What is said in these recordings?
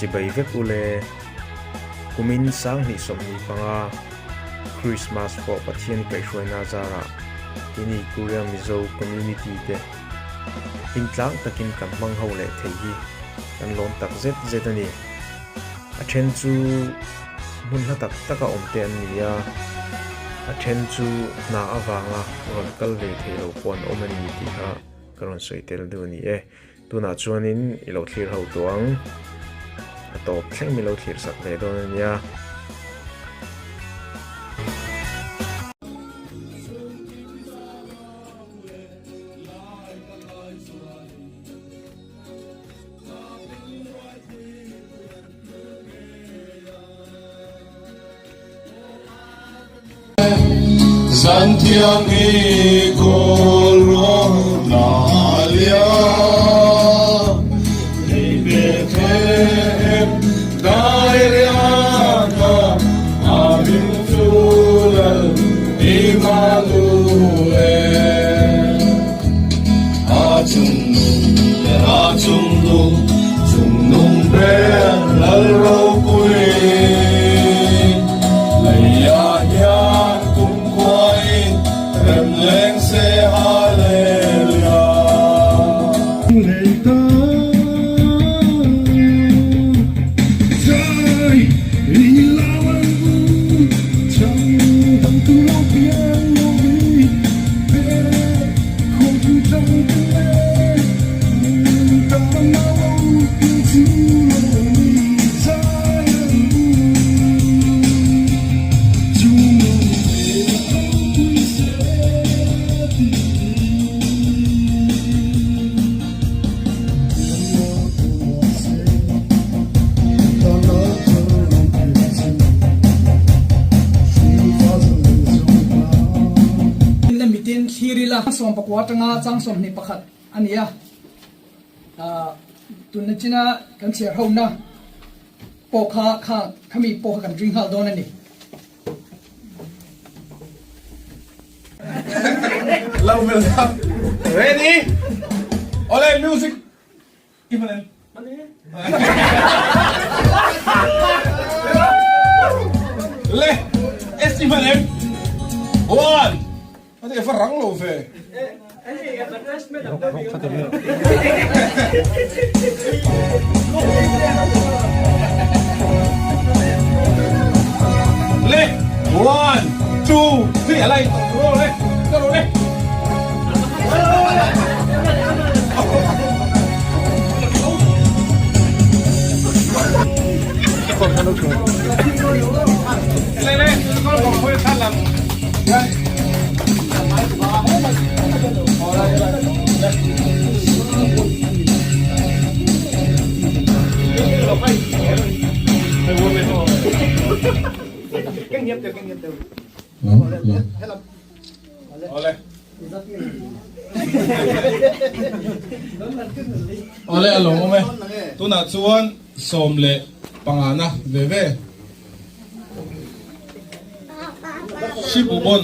Chibai vek u le. Kumin 2025 Christmas pawh Pathian kaihhruaina zarah keini Korea Mizo community te hlimtlang takin kan hmang ho leh thei hi kan lawm tak zet zet a ni. A then chu hmun hla tak taka awm te an ni a, a then chu hna avanga rawn kal ve theih loh pawh an awm a ni tih kha ka rawn sawi tel deuh a ni e. Tunah chuanin i lo thlir ho tawh ang, a tawp thleng mi lo thlir sak ve dawn a nia. Zan thiang hi kawl rawh na liam Lei Bethlehem dai riaka a min chu lal Immanuel. A chungnung leh a chungnung, chungnung ber lal ropui. Leiah hian kumkhuain rem leng se Hallelujah. Lei ta zai i lau ang u, chang dang tu lo piang lo mi pe Na mitin thlir ila 19 atanga chang 21 a ni a. Tunna china kan chhiar hona pawh kha kha khami pawh kha kan ring nghal dawn a ni. Ready? Ole music. Le S i hman em? One. A te fa rang lo ve. Le one, two, three, alai ro le. Ro le. Le le, con còn hơi khá lắm. Awle. Awle a lawm awm e. Tunah chuan 15 na ve ve. Shibu bon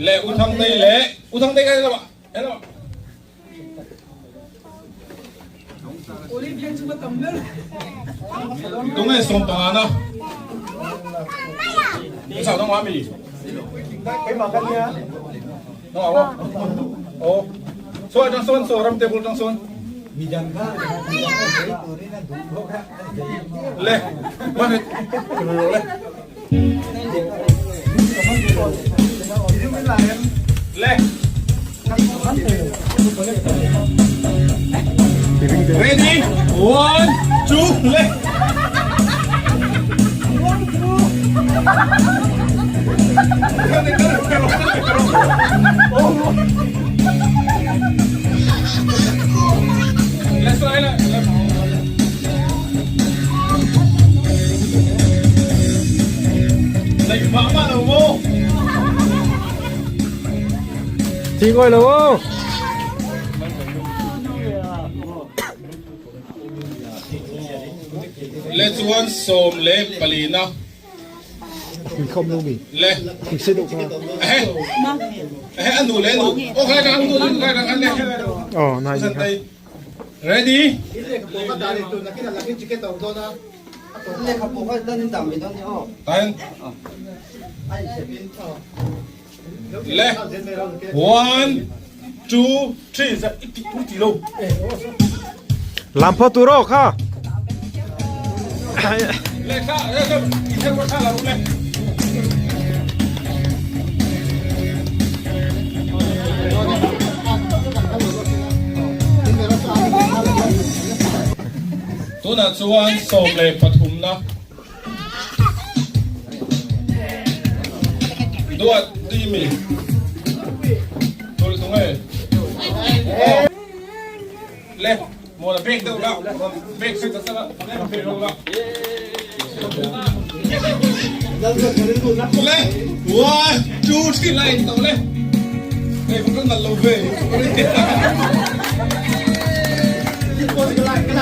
leh U Thangtei leh U Thangtei ka lamah hello. Tunge 15 na? Sao nong mi? Nong awo? Oh. So atang son so ram table tang son. Le, mana le. Le. Ready? One, two, le. Le, so le, le. Lei mah mah lo maw? Thi ngoi lo maw? Le chuan 14 na. Le. Ehe. Ehe anu le nu. Oh khai ka anu nu khai ka le. Oh nai San tei. Ready? Tan. Le. One, two, three. Za iti ti lo. Lam pho tur aw kha. Le kha, le kha, i kha la le. Tunah chuan 13 na Duat timi tul tung e. Le maw la bek deuh la bek sek ta sala le bek lo la. Le one two three line to le. Hey, vẫn rất là lâu về.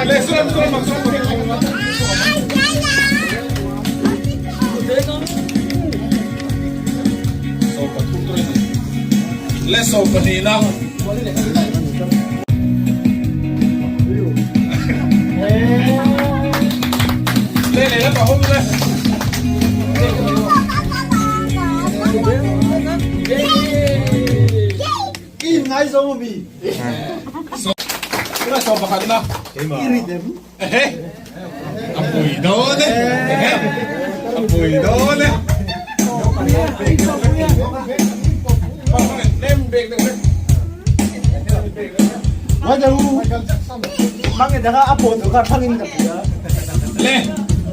Le suram suram suram suram. Le 12 na. Le le le pa hom le. Tuna 11 na. Ehe. A pui dawn e. Ehe. A pui dawn e.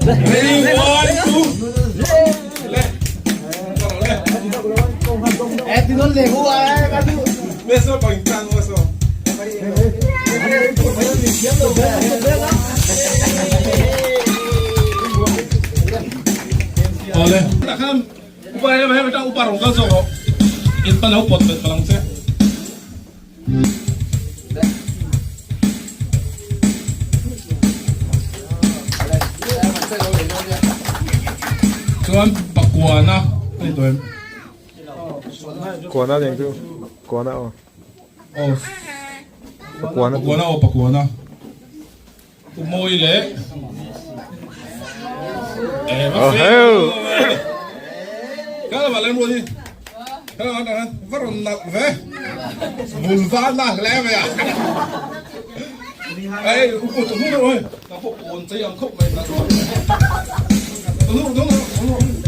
Le. Ready one two. Le. Le. Eso pagtan eso. Ole. Takam. Upa em em ta upa rong ka zo ro. In pa lo pot bet palang che. Chuan pakuana ani tawh em? Kuana deng chu kuana aw. Aw. Pakuana. Pakuana aw pakuana. Umawi leh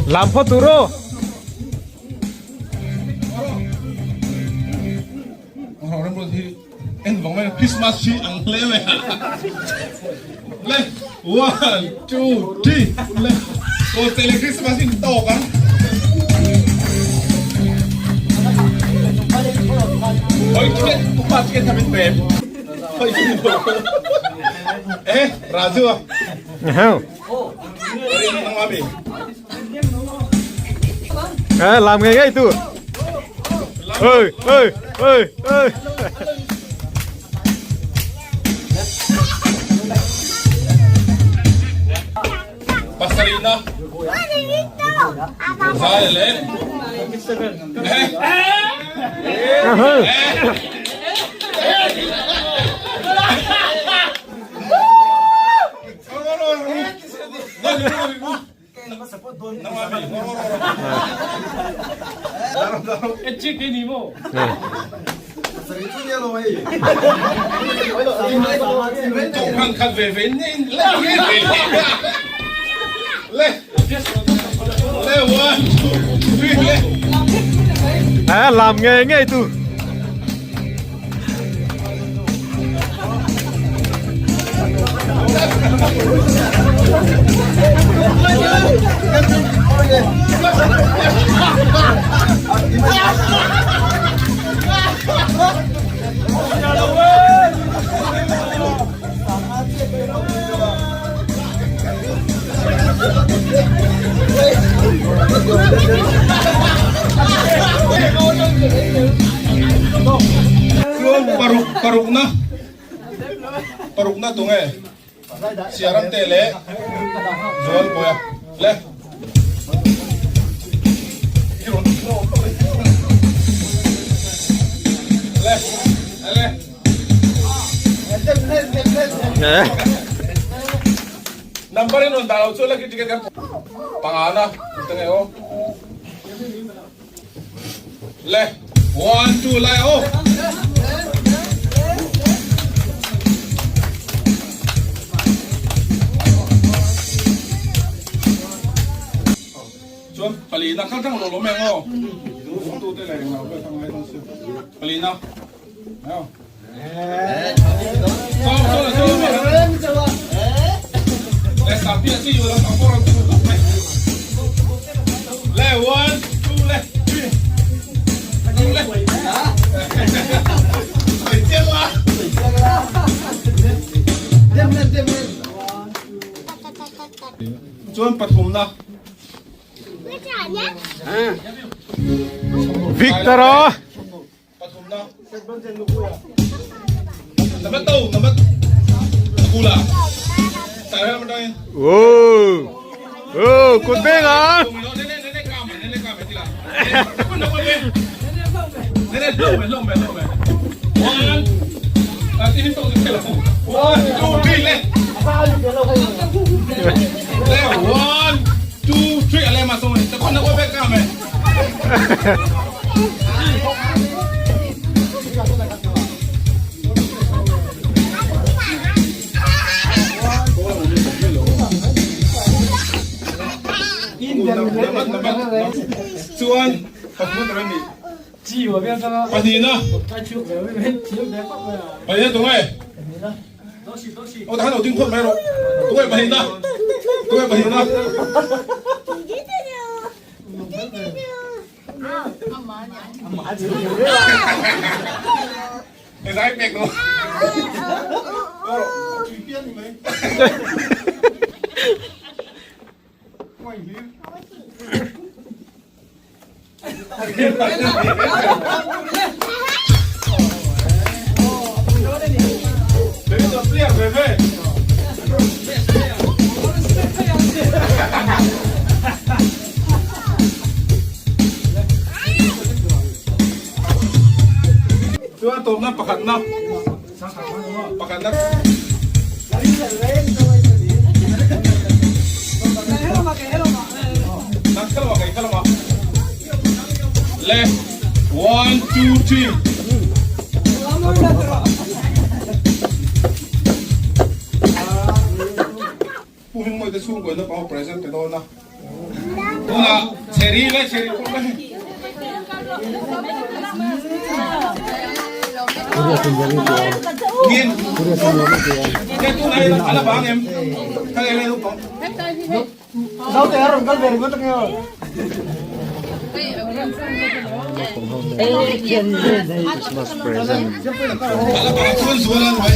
Lam phawt tur aw. En vang mai Christmas tree ang hle mai a le one two three le kaw che le Christmas in tawk ang hoi ticket upa ticket tham in pem hoi eh Raju a Ê, làm nghề ngay tu. Ơi, ơi, ơi, ơi. Pasarina. Zai le. À, làm nghề ngay tu. Chuan paruk parukna parukna tunge Siaram te leh Zual Bawia le le le. Number in rawn dah lo chu lucky ticket kan panga na ta nge aw. Le one two lai aw. Chuan palina kal tang lo lo meng aw. Tu te le ngau ve thang ai thang si. Palina. Chuan pathumna Victor a Pathumna. Number 2, number Kula. Sai ra matang. Oh. Oh, kut beng a. One, two, three, le. Le, one, two, three, ale ma song. Ta kon na ko be ka me. Chuan pahnihna pahnihna tunge aw tahan lo ding phawt mai rawh tunge pahnihna tunge pahnihna. Chuan tawpna pakhatna pakhatna Le one two three Pu Hmingmawii te chhungkaw naupang present pe dawn a. Tunah Cherry le Cherry pawh ka hei. Ngin. Ke tunah hian ala bang em? Ka le naupang. Christmas present Ala bang chuan zual an mai.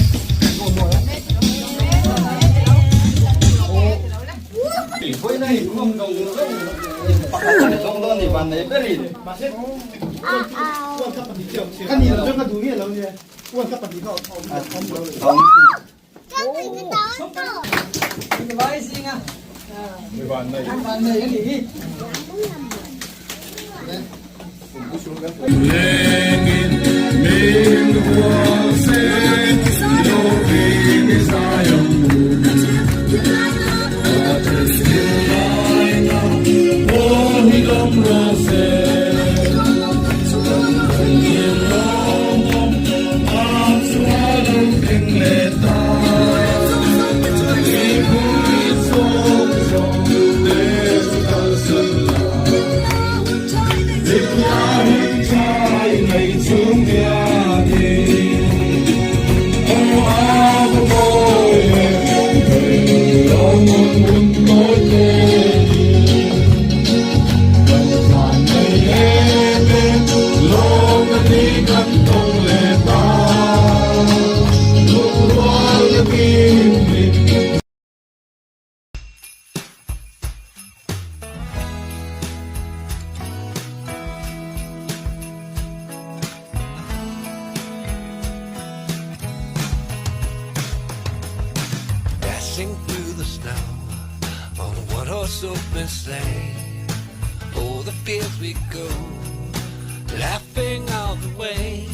Dashing through the snow on a one horse open sleigh. O'er the fields we go, laughing all the way.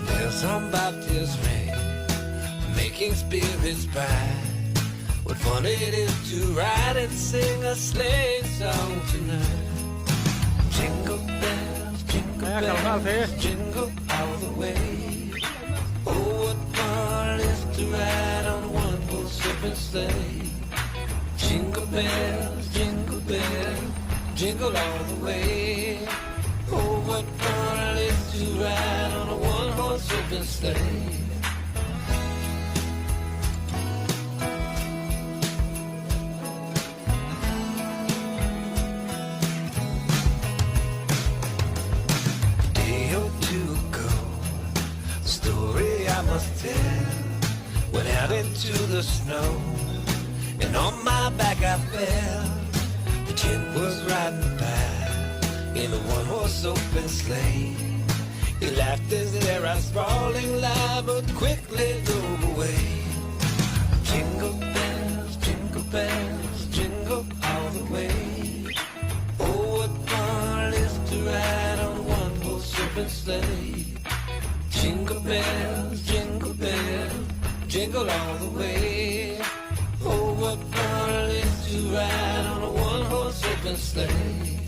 Bells on bobtails ring, Making spirits bright. What fun it is to ride and sing a sleighing song tonight. Jingle bells, jingle bells, jingle all the way. Oh, what fun it is to ride on a one-horse open sleigh. Jingle bells, jingle bells, jingle all the way. Oh, what fun it is to ride on a one-horse open sleigh. Day or two ago, the story I must tell. Went out into the snow, and on my back I fell. The gent was riding by in a one-horse open sleigh. He laughed as there I sprawling lie, but quickly drove away. Jingle bells, jingle bells, jingle all the way. Oh, what fun it is to ride on a one-horse open sleigh. Jingle bells, jingle bells, jingle all the way. Oh, what fun it is to ride on a one-horse open sleigh.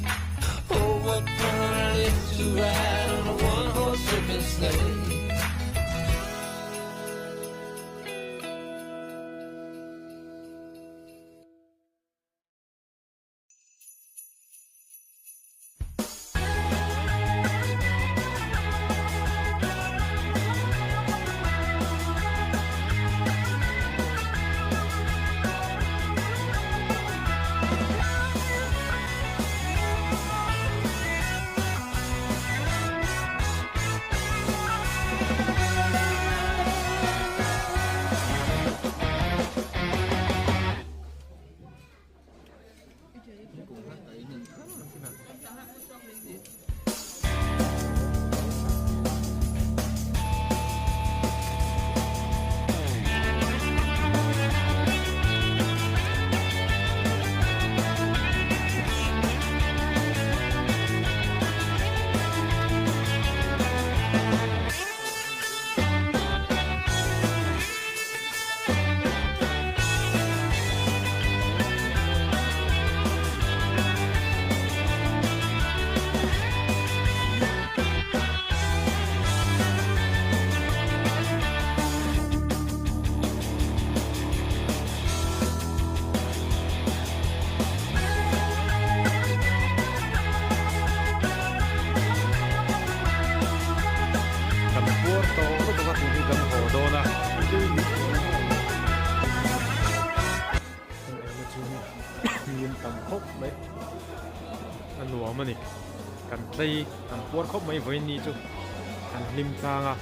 Oh, what fun it is to ride on a one-horse open sleigh. Kan puar tawh lutuk a tih hi kan haw dawn a. Engemaw chu hlim tam khawp mai a nuam a ni. Kan tlei kan puar khawp mai vawiin ni chu kan hlim tlang a.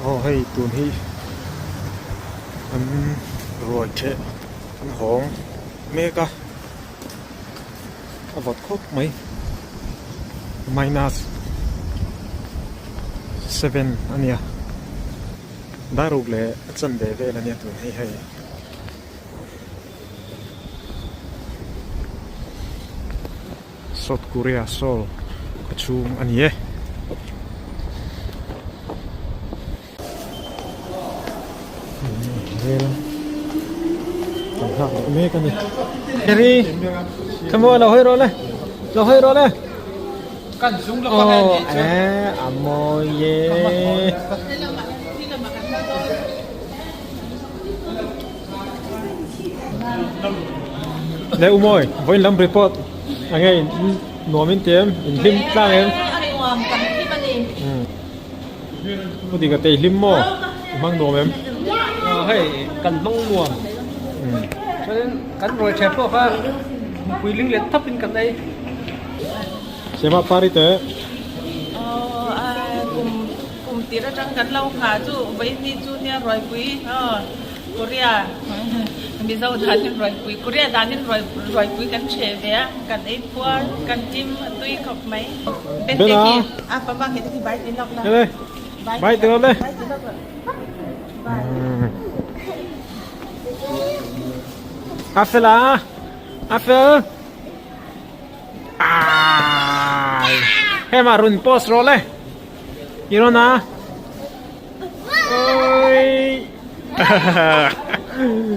Aw hei tun hi an ruai theh an hawng mek a a vawt khawp mai minus 7 a nia daruk leh a chanve vel a nia tun hi hei. South Korea Seoul khaw chhung a ni e. Rel kan nghak leh mek a ni. Harry, come on, lo hawi rawh le. Lo hawi rawh le. Kan zung lo ka ngai chu. Eh, a mawi e. Le Umawi, vawiin lam report a nge nuam in ti em? In hlim tlang em? A nuam kan hlim a ni. Pu Dika te i hlim maw? I hmang nuam em? Hei kan hmang nuam. Chuanin kan ruai ṭheh pawh kha mipui ling leh thap in kan ei. Sema pari te. Kum kum tir atang kan lo nghah chu vawiin ni chu nia ruaipui Korea Mizo danin ruaipui Korea danin ruaipui kan hreh ve a kan ei phuar kan hlim a tui khawp mai. Bena. A papa khi te khi bai tin lawk la. Bye ti rawh le. A fel a. A fel. Ai. Hema run post rawh le. I rawn a. Oi.